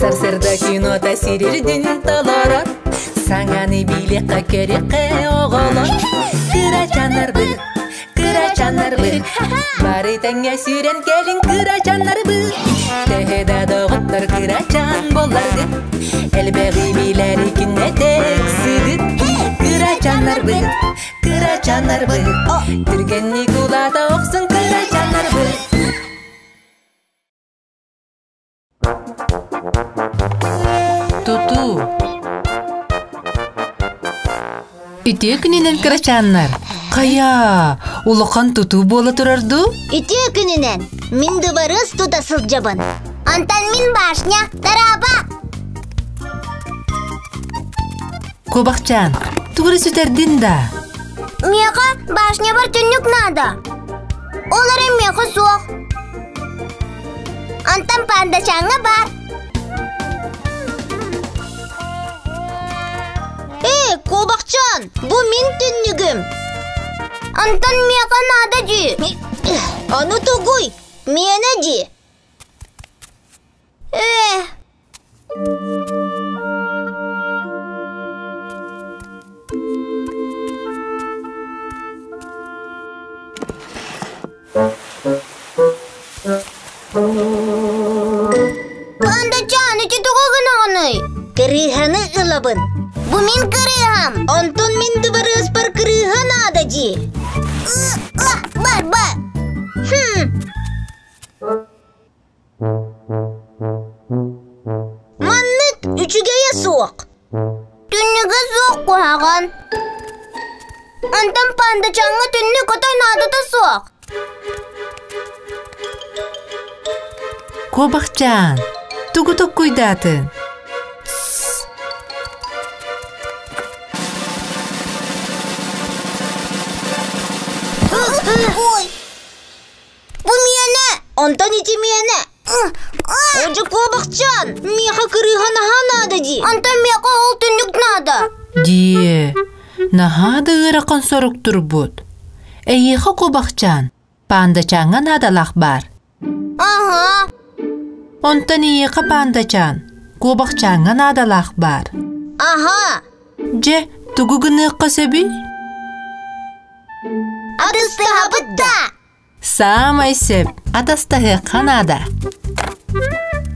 Сарсыарда кинота сирирдин толорор. Саҥаны билиэххэ көрүөххэ оҕолор. Кырачаннарбыт, кырачаннарбыт, бары тэҥҥэ сүүрэн кэлиҥ кырачаннарбыт. Төһө да доҕоттор кырачан буолларгыт, элбэҕи билэри күннэтэ ыксыгыт. Кырачаннарбыт, кырачаннарбыт, түргэнник улаата охсун кырачаннарбыт. Тутуу Үтүө күнүнэн кырачааннар! Хайа, улахан тутуу буола турар дуу? Үтүө күнүнэн! Мин дыбарыас тута сылдьабын. Антон мин башня, тараба! Куобахчаан, тугу эрэ сүтэрдин да? Миэхэ башнябар түннүк наада. Ол эрэн миэхэ суох. Онтон пандачаҥҥа баар. Эй, куобахчаан, бу мин түннүгүм. Онтон миэхэ наада дии. Аны тугуй? Миэнэ дии. Ээ, Пандачаан, ити тугу гынаҕыный? Кырыыһаны ылабын. Бу мин кырыыһам. Онтон мин дыбарыаспар кырыыһа наада дии. Бар, бар. Хм. Маннык үчүгэйэ суох. Түннүгэ суох куһаҕан. Онтон пандачаҥҥа түннүк отой наадата суох. Куобахчаан, тугу токкуйдаатын? Ой! Бу миэнэ! Онтон ити миэнэ! Одьу куобахчаан, миэхэ кырыыһа наһаа наада дии. Онтон миэхэ ол түннүк наада. Дии, наһаа да ыарахан сорук турбут. Эйиэхэ куобахчаан, паандачааҥҥа наадалаах баар. Аһа. Онтон эйиэхэ паандачаан, куобахчааҥҥа наадалаах баар. Аһа. Дьэ, тугу гыныахха сөбүй? Атыстаһабыт да! Саамай сөп, атастаһыахха наада.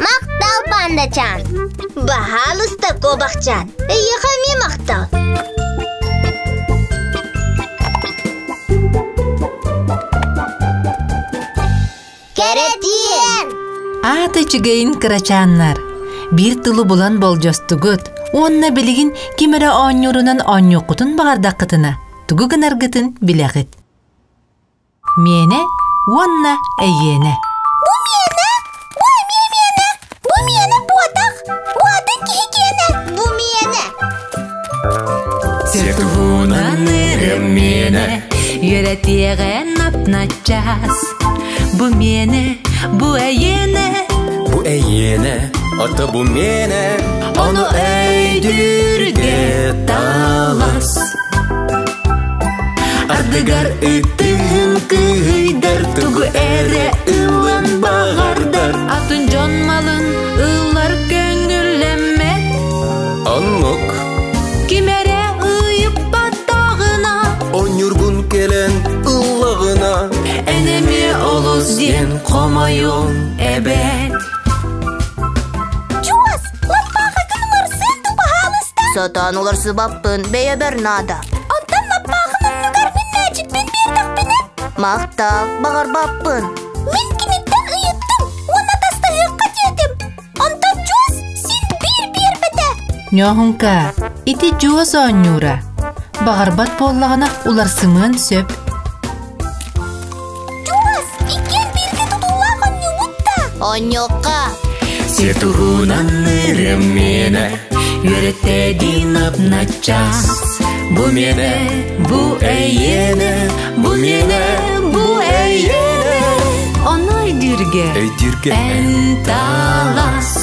Махтал, пандачаан! Баһаалыста, куобахчаан! Эйиэхэ эмиэ махтал! Кэрэтиэн! Аата үчүгэйин кырачааннар! Биир тылы булан болдьостугут уонна билигин ким эрэ оонньуурунан оонньуоххутун баҕардаххытына, тугу гынаргытын билэҕит. Миэнэ уонна эйиэнэ. Бу миэнэ! Бу эмиэ миэнэ! Бу миэнэ буотах! Бу атын киһи киэнэ! Бу миэнэ! Сетуһунан ырым миэнэ, үөрэтиэҕэ нап-начаас. Бу миэнэ, бу эйиэнэ. Бу эйиэнэ, ото бу миэнэ, Ону өйдүүргэ талас. Ардыгар ытыһын кыһыйдар, тугу эрэ ылан баҕардар. Атын дьон малын ылар көҥүллэммэт. Оннук. Ким эрэ ыйыппатаҕына, Онньургун кэлэн ыллаҕына, эн эмиэ олус диэн хомойуоҥ эбээт. Чуос, лаппаахыгын уларсыан ду, баһаалыста. Сатаан уларсыбаппын, бэйэбэр наада. Онтон лаппаахын оннугар мин мээчикпин биэрдэхпинэ? Махтал, баҕарбаппын. Мин киниттэн ыйыттым уонна тастаһыахха диэтим. Онтон Дьуос син биир биэрбэтэ. Ньоһуҥка, ити Дьуос оонньуура. Баҕарбат буоллаҕына уларсымыан сөп. Дьуос, иккиэн бииргэ тутуулаах оонньуубут да? Оонньуохха. Сетуһунан ырыам миэнэ, Үөрэттэ динап начаас. Бу миэнэ, бу эйиэнэ, бу миэнэ, бу эйиэнэ. Ону өйдүүргэ Өйдүүргэ эн талас.